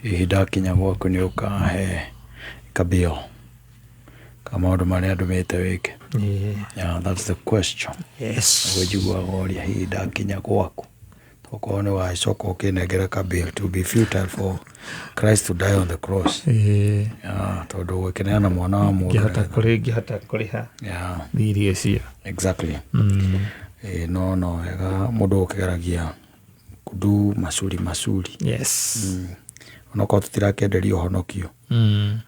Hihi ndakinya gwaku nĩ ũkahe kabio ka maũndũ marĩa ndũmĩte wĩke? Yeah, that's the question. Ũguo njiguaga ũria hihi ndakinya gwaku, okorwo nĩ wacoka ũkĩnengera ka bill, to be futile for Christ to die on the cross. Yeah, tondũ gũkĩneana mwana wa mũndũ. Ngĩhota kũrĩha thirĩ ũcio. Exactly. Ĩĩ, no wega mũndũ gũkĩgeragia kudu macuri macuri. Onokorwo tũtirakĩenderio ũhonokio.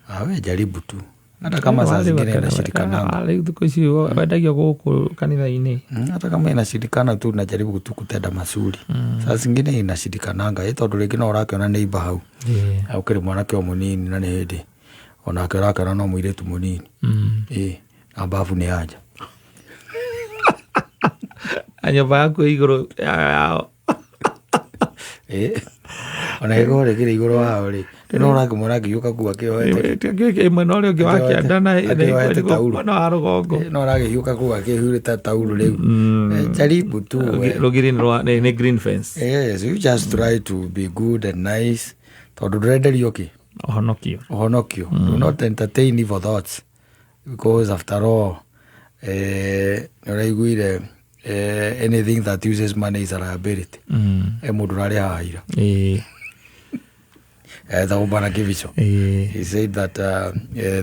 Ah, we jaribu tu hata kama saa zingine inashirikananga. Rĩu thikũ ici wendagio gũkũ kanitha-inĩ. Hata kama inashirikana tu najaribu tu kutenda mazuri. Saa zingine inashirikananga ĩ tondũ rĩngĩ no ũrakĩona nĩ imba hau. Na ũkĩrĩ mwanake o mũnini na nĩ hĩndĩ onake ũrakĩona no mũirĩtu mũnini. Ĩ na mbabu nĩ anja. Na nyũmba yaku ĩ igũrũ yao. Ĩ ona gĩkorwo rĩkĩrĩ igũrũ wao rĩ, no ũrakĩmwona akĩhiũka kuu akĩohete. Mwena ũrĩa ũngĩ wa kĩanda na Akĩohete tauro. mwena wa rũgongo. No ũragĩhiũka kuu akĩhurĩta tauro rĩu. Jaribu tu we. Rũgiri nĩ green fence. Yes, you just try to be good and nice tondũ ndũrenderio kĩ? Ũhonokio. Ũhonokio. Do not entertain evil thoughts because after all nĩ ũraiguire anything that uses money is a liability. Mũndũ ũrarĩ haha ira etagwo Bwana Kibicho. He said that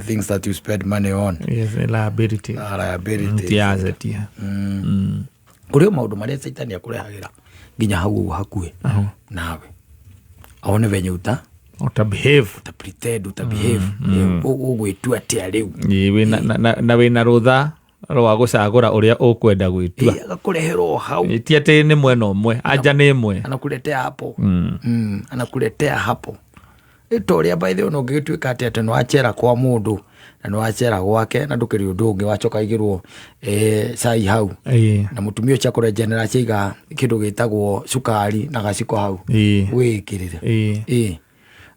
things that you spend money on Yes, nĩ liability. are liability. Ti asset. Kũrĩ o maũndũ marĩa caitani akũrehagĩra nginya hau ũguo hakuhĩ nawe aone venye uta Uta behave. Uta pretend, uta behave, ũgwĩtua atĩa rĩu. Ĩĩ, na wĩna rũtha rwa gũcagũra ũrĩa ũkwenda gwĩtua. Ĩ, agakũrehera o hau. Ĩ, ti atĩ nĩ mwena ũmwe, anja nĩ ĩmwe. Anakuletea hapo. Anakuletea hapo. Ta ũrĩa by the way ũngĩgĩtuĩka atĩ nĩ wacera kwa mũndũ na nĩ wacera gwake na ndũkĩrĩ ũndũ ũngĩ wacoka aigĩrwo cai hau na mũtumia ũcio akũrenjenera ciaiga kĩndũ gĩtagwo cukari na gaciko hau wĩĩkĩrĩre. Ĩ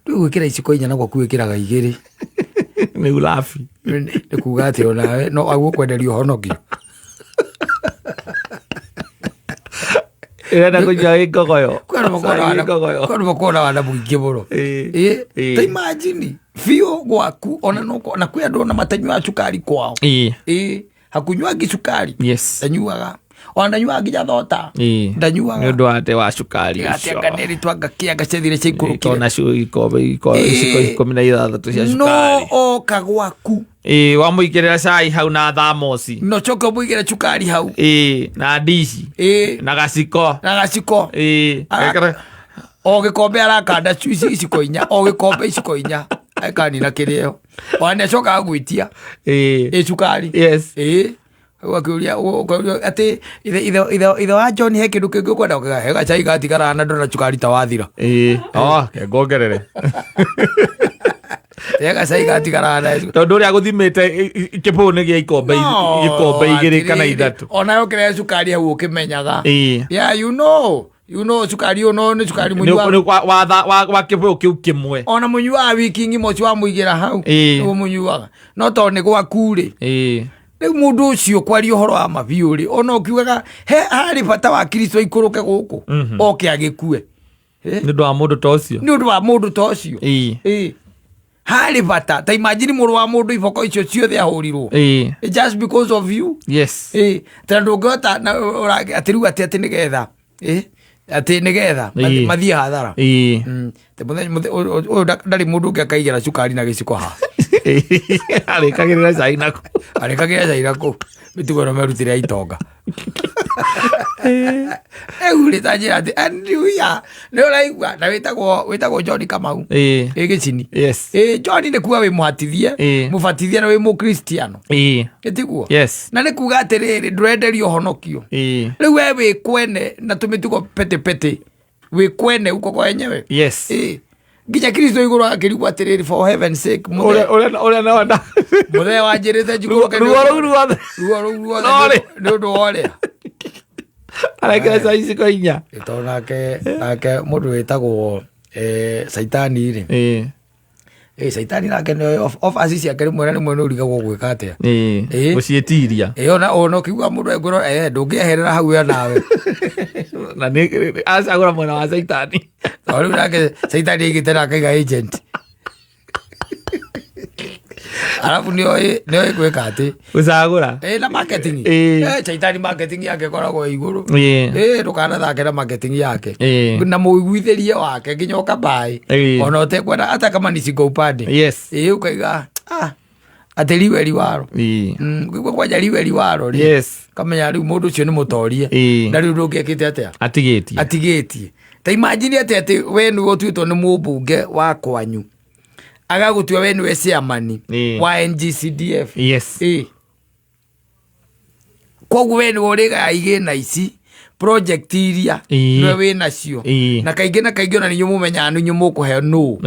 rĩu gwĩkĩra iciko inya na gwaku wĩkĩraga igĩrĩ. Nĩ urabi. Nĩ kuga atĩ onawe no agũkwenderia ũhonokio. Ĩrenda kũnyua ĩ ngogoyo. Kwĩ Cai ĩ ngogoyo. andũ makoragwo na wana mũingĩ mũno. Ĩ ta imagine biũ gwaku ona no na kwĩ andũ ona matanyuaga cukari kwao. Ĩ hakunyuangi cukari. Ndanyuaga ona ndanyuaga nginya thota. Ndanyuaga Nĩ ũndũ wa atĩ wa cukari atĩ ũcio. anga nĩ twanga kĩanga ciathire ciaikũrũkire. Ikona iciko 16 cia No cukari. oka gwaku Ĩ wamũigĩrĩra cai hau na thamoci. No coke ũmũigĩre cukari hau. Ĩ na ndici. Na gaciko. Na gaciko. Ĩ O gĩkombe arakanda iciko inya, o gĩkombe iciko inya akanina kĩrĩo ona nĩ acokaga gwĩtia ĩ cukari. Ĩ ũgakĩũria ũkauria atĩ ithe wa John he kĩndũ kĩngĩ ũkwenda ũkĩga he gacai gatigara na ndona cukari ta wathira. Ĩ oh ke ngongerere. He gacai gatigara na Tondũ ũrĩa gũthimĩte kĩbũyũ nĩ gĩa ikombe gĩkombe igĩrĩ kana ithatũ. Ona yokĩra cukari hau ũkĩmenyaga. Yeah, you know cukari ũyũ no nĩ cukari mũnyuaga. Nĩ wa kĩbũyũ kĩu kĩmwe. Ona mũnyuaga wiki ng'ima ũcio wamũigĩra hau nĩguo mũnyuaga no tondũ nĩ gwaku rĩ. Rĩu mũndũ ũcio kwaria ũhoro wa mabiũ rĩ, ona ũkiugaga he harĩ bata wa Kristo aikũrũke gũkũ oke agĩkue. Nĩ ũndũ wa mũndũ ta ũcio. Nĩ ũndũ wa mũndũ ta ũcio. Harĩ bata ta imagine mũrũ wa mũndũ iboko icio ciothe ahũrirwo. Just because of you. Ta ndũngĩhota atĩ rĩu atĩ nĩgetha. Atĩ nĩgetha mathiĩ hathara. Ũyũ ndarĩ mũndũ ũngĩ akaigĩra cukari na gĩciko haha. Arĩkagĩrĩra cai nako. Arĩkagĩrĩra cai nako. Mĩtugo ĩno merutĩre ya itonga. Rĩu rĩ ta njĩra atĩ hallelujah, nĩ ũraigua na wĩtagwo John Kamau. Ĩ gĩcini. Ĩ John nĩ kuga wĩ mũhatithie, mũbatithie na wĩ mũkristiano. Ĩ tiguo? Na nĩ kuga atĩrĩrĩ ndũrenderio ũhonokio. Rĩu we wĩ kwene na tũmĩtugo pete pete. Wĩ kwene uko kwa wenyewe. Ĩ nginya Kristo igũrũ akĩrigwo atĩrĩrĩ for heaven's sake Ũrĩa nona. Mũthee wanjĩrĩte njikũrũke Ruo rũu ruothe. Ruo rũu ruothe No rĩ. nĩ ũndũ wa ũrĩa. Arekĩra cai iciko inya. Tondũ nake mũndũ wĩtagwo Caitani rĩ. Caitani nake nĩ offers ciake rĩmwe na rĩmwe nĩ ũrigagwo gwĩka atĩa. Gũciĩtiria. Ona ũkiuga mũndũ ekwĩra ndũngĩeherera hau we nawe. Na nĩ acagũra mwena wa caitani. Tondũ rĩu nake caitani aigĩte na akaiga agent, arabu nĩoĩ gwĩka atĩ Gũcagũra. Na marketing. Caitani marketing yake ĩkoragwo ĩ igũrũ. Ndũkanathake na marketing yake na mũiguithĩrie wake nginya ũkabaĩ ona ũtekwenda hata kama ni single upande. Ũkaiga atĩ liwe liwaro. Ũkĩigua kwanja liwe liwaro rĩ, kamenya rĩu mũndũ ũcio nĩ mũtorie. Na rĩu ndũngĩekĩte atĩa? Atigĩtie. Atigĩtie. Ta imagine atĩ we nĩwe ũtuĩtwo nĩ mũmbunge wa kwanyu, agagũtua we nĩwe chairman wa NGCDF. Koguo we nĩwe ũrĩgaya igĩna ici, project iria nĩwe wĩ nacio. Na kaingĩ na kaingĩ ona nĩ inyuĩ mũmenyaga nĩ inyuĩ mũkũheo nũ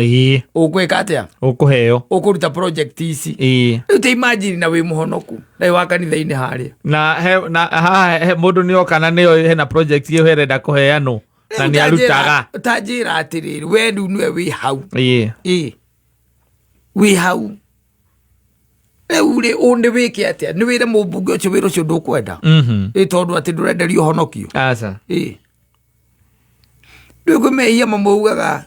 ũkwĩka atĩa, Ũkũheo. Ũkũruta project ici. Rĩu ta imagine na wĩ mũhonoku na wĩ wa kanitha-inĩ harĩa. Na he na haha he mũndũ nĩ oka na nĩyo hena project ĩyo ĩrenda kũheanwo na Rĩu nĩ arutaga. Ta njĩra atĩrĩrĩ, we rĩu nĩwe wĩ hau. Wĩ hau rĩu rĩ, ũ nĩ wĩke atĩa? Nĩ wĩre mũmbunge ũcio wĩra ũcio ndũkwenda? Tondũ atĩ ndũrenderio ũhonokio. Aca. Rĩu kwĩ mehia mamwe ugaga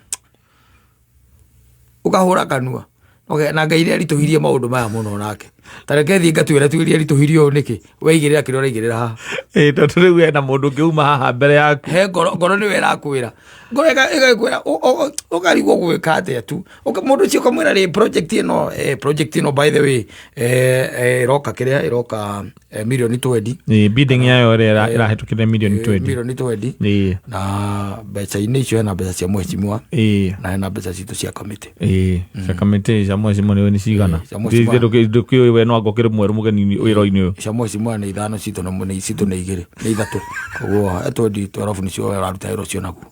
ũkahũra kanua. Okay, na Ngai nĩ aritũhirie maũndũ maya mũno nake. Ta reke thiĩ ngatuĩra tuĩrie aritũhirie ũũ nĩkĩ? Weigĩrĩra kĩrĩa ũraigĩrĩra haha. Tondũ rĩu hena mũndũ ũngĩ uma haha mbere yaku. He ngoro, ngoro nĩwe ĩrakwĩra. Ngoro ĩgakwĩra ũkarigwo gwĩka atĩa tu. Mũndũ ũcio ũkamwĩra rĩ, project ĩno, project ĩno by the way, ĩroka kĩrĩa ĩroka, milioni 20. Bidding yayo ĩrĩa ĩrahĩtũkire milioni 20. Milioni 20. Na mbeca-inĩ icio hena mbeca cia mheshimiwa na hena mbeca citũ cia kamĩtĩ. Cia kamĩtĩ cia mheshimiwa nĩ cigana? Cia mheshimiwa. Ndũkĩũĩ we no anga ũkĩrĩ mwerũ mũgeni wĩra-inĩ ũyũ. Cia mheshimiwa nĩ ithano, citũ na nĩ citũ nĩ igĩrĩ, nĩ ithatũ. Koguo 20 12 nĩcio ũraruta wĩra ũcio naguo.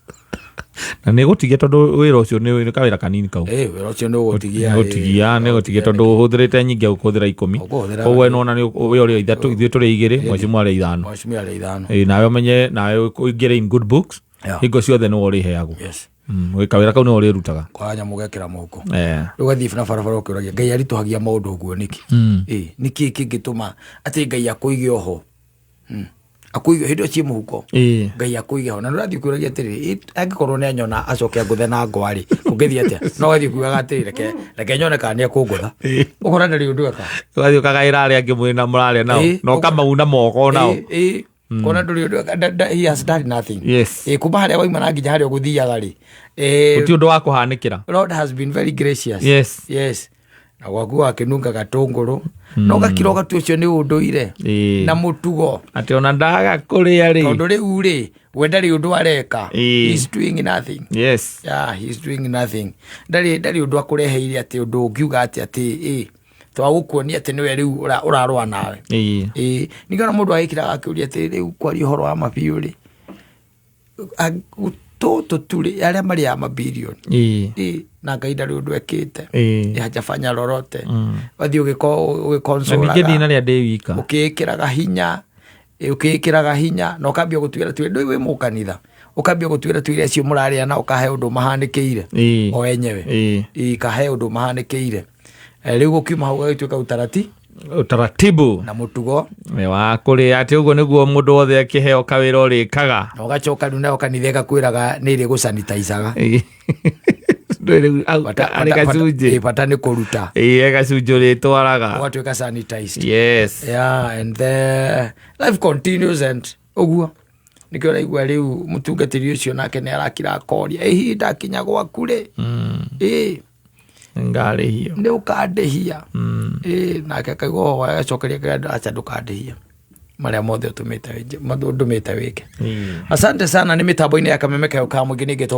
Na nĩ gũtigia tondũ wĩra ũcio nĩ kawĩra kanini kau. Wĩra ũcio nĩ ũgũtigia. Nĩ gũtigia, nĩ gũtigia tondũ ũhũthĩrĩte nyingĩ ũkũhũthĩra 10. Ũkũhũthĩra Koguo nĩ wona nĩ wĩ ũrĩa ithatũ, ithuĩ tũrĩ igĩrĩ, mheshimiwa arĩ ithano. Mheshimiwa arĩ ithano. Nawe ũmenye, nawe ũingĩre in good books. Hingo ciothe nĩwe ũrĩheagwo. Kawĩra kau nĩwe ũrĩrutaga. Kwa nyamũ gekĩra moko. Rĩu ũgathiĩ na barabara ũkĩũragia Ngai aritũhagia maũndũ ũguo nĩkĩ? Nĩkĩ kĩngĩtũma atĩ Ngai akũige oho? Akũige hĩndĩ ĩyo ciĩ mũhuko. Ngai akũige ho. Na nĩũrathiĩ ũkĩũragia atĩrĩrĩ, angĩkorwo nĩ anyona acoke angũthe na ngwa rĩ, ũngĩthiĩ atĩa? No ũgathiĩ ũkiugaga atĩrĩ, reke nyone kana nĩ ekũngũtha. Ũkona ndarĩ ũndũ eka. Ũgathiĩ ũkagaĩra arĩa angĩ mwĩna mũrarĩa nao. Na ũkamauna moko nao. Kona ndũrĩ ũndũ eka, he has done nothing. Kuma harĩa wauma na nginya harĩa ũgũthiaga rĩ. Gũtirĩ ũndũ wa kũhanĩkĩra. Lord has been very gracious. Yes. Na gwaku wakĩnunga gatũngũrũ. Na ũgakira ũgatua ũcio nĩ ũndũire. Na mũtugo. Atĩ ona ndaga kũrĩa rĩ. Tondũ rĩu rĩ, we ndarĩ ũndũ areka. He is doing nothing. Yeah, he is doing nothing. Ndarĩ ũndũ akũreheire atĩ ũndũ ũngiuga atĩ, twagũkuonia atĩ nĩwe rĩu ũrarũa nawe. Ningĩ ona mũndũ agĩkiraga akĩũria atĩ rĩu kwaria ũhoro wa mabiũ rĩ, tũtũ turĩ arĩa marĩaga mabirioni. Na Ngai ndarĩ ũndũ ekĩte. Hajafanya lolote. Wathiĩ ũgĩkonsolaga. Na ningĩ ndinarĩa ndĩ wika. Ũkĩĩkĩraga hinya, ũkĩĩkĩraga hinya, na ũkambia gũtuĩra tuĩra, ndũĩ wĩ mũkanitha. Ũkambia gũtuĩra tuĩra acio mũrarĩa na ũkahe ũndũ mahanĩkĩire. O enyewe. Kahe ũndũ mahanĩkĩire. Rĩu gũkiuma hau gagĩtuĩka utarati. Utaratibu. Na mũtugo. Nĩ wa kũrĩa atĩ ũguo nĩguo mũndũ wothe akĩheo kawĩra ũrĩkaga. Na ũgacoka rĩu nayo kanitha ĩgakwĩraga nĩ ĩrĩgũsanitaicaga. Ndũĩ rĩu au, arĩ gacunjĩ. Bata nĩ kũruta. He gacunjĩ ũrĩtwaraga. Ũgatuĩka sanitized. Yeah, and the life continues and ũguo. Nĩkĩo ũraigua rĩu mũtungatĩri ũcio nake nĩ arakira akoria, ihinda kinya gwaku rĩ. Ngarĩhio. Nĩ ũkandĩhia. Nake akaigua ũhoro, agacokeria akauga, acha ndũkandĩhia. Marĩa mothe ũtũmĩte wĩke. Asante sana, nĩ mĩtambo-inĩ ya Kameme Kayũ ka Mũingĩ nĩ ngĩtwo